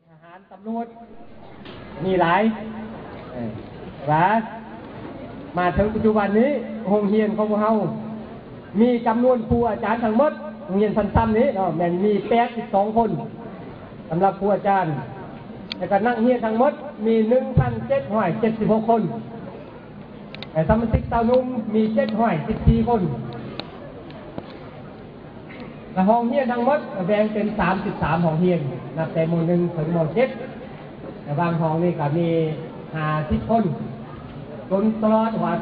ທະຫານ ຕຳຫຼວດ ມີຫຼາຍ ເອີ ວ່າມາເຖິງປັດຈຸບັນນີ້ ໂຮງຮຽນຂອງພວກເຮົາມີຈຳນວນຄູອາຈານທັງໝົດ ໂຮງຮຽນຊັ້ນຕ່ຳນີ້ເນາະ ແມ່ນມີແປດສິບສອງຄົນ ສຳລັບຄູອາຈານ ແລ້ວກໍນັກຮຽນທັງໝົດມີໜຶ່ງພັນເຈັດຮ້ອຍເຈັດສິບຫົກຄົນ ແລະ ສະມາຊິກຊາວໜຸ່ມມີເຈັດຮ້ອຍສິບສີ່ຄົນ. ແລະ ຫ້ອງຮຽນທັງໝົດກໍແບ່ງເປັນສາມສິບສາມຫ້ອງຮຽນ ນັບແຕ່ ມ.ໜຶ່ງ ເຖິງ ມ.ເຈັດ ແລະ ບາງຫ້ອງນີ້ກໍມີຫ້າສິບຄົນ ຈົນຕະຫຼອດຮອດ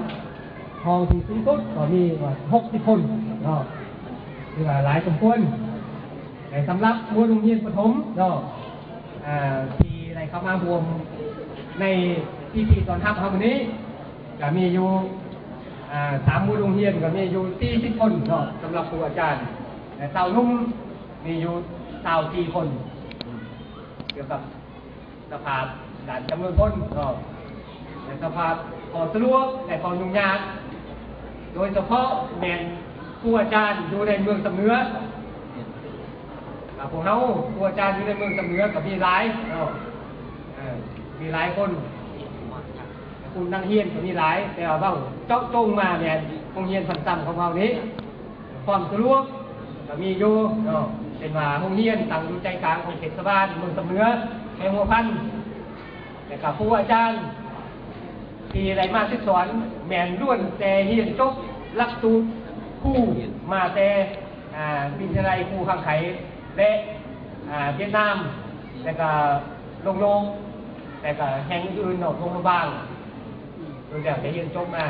ຫ້ອງທີ່ສູງສຸດກໍມີຮອດຫົກສິບຄົນເນາະ ຖືວ່າຫຼາຍສົມຄວນ. ແລະ ສຳລັບໝວດໂຮງຮຽນປະຖົມເນາະ ອ່າ ທີ່ໄດ້ເຂົ້າມາຮ່ວມໃນພິທີຕ້ອນຮັບເຮົາມື້ນີ້ ກໍມີຢູ່ ອ່າ ສາມໝູ່ໂຮງຮຽນກໍມີຢູ່ສີ່ສິບຄົນເນາະ ສຳລັບຄູອາຈານ ແລະ ຊາວໜຸ່ມມີຢູ່ຊາວສີ່ຄົນ ກ່ຽວກັບສະພາບດ້ານຈຳນວນຄົນເນາະ ແລະ ສະພາບຂໍ້ສະດວກ ແລະ ຂໍ້ຫຍຸ້ງຍາກ ໂດຍສະເພາະແມ່ນຄູອາຈານຢູ່ໃນເມືອງຊຳເໜືອ ອ່າ ພວກເຮົາຄູອາຈານຢູ່ໃນເມືອງຊຳເໜືອກໍມີຫຼາຍເນາະ ເອີ ມີຫຼາຍຄົນ ກຸ່ມນັກຮຽນກໍມີຫຼາຍ ແຕ່ວ່າເວົ້າເຈາະຈົງມາແມ່ນໂຮງຮຽນຂັ້ນຕ່ຳຂອງເຮົານີ້ ຄວາມສະດວກກໍມີຢູ່ເນາະ ເຊັ່ນວ່າໂຮງຮຽນຕັ້ງຢູ່ໃຈກາງຂອງເທດສະບານເມືອງຊຳເໜືອ ແຂວງຫົວພັນ ແລະ ກໍຄູອາຈານທີ່ໄດ້ມາສຶກສອນແມ່ນລ້ວນແຕ່ຮຽນຈົບຫຼັກສູດຄູມາແຕ່ ອ່າ ວິທະຍາໄລຄູຄັງໄຄ ແລະ ອ່າ ຫວຽດນາມ ແລະ ກໍລວງໂລກ ແລະ ກໍແຫ່ງອື່ນໆເນາະ ຫຼວງພະບາງ ໂດຍແລ້ວໄດ້ຮຽນຈົບມາ.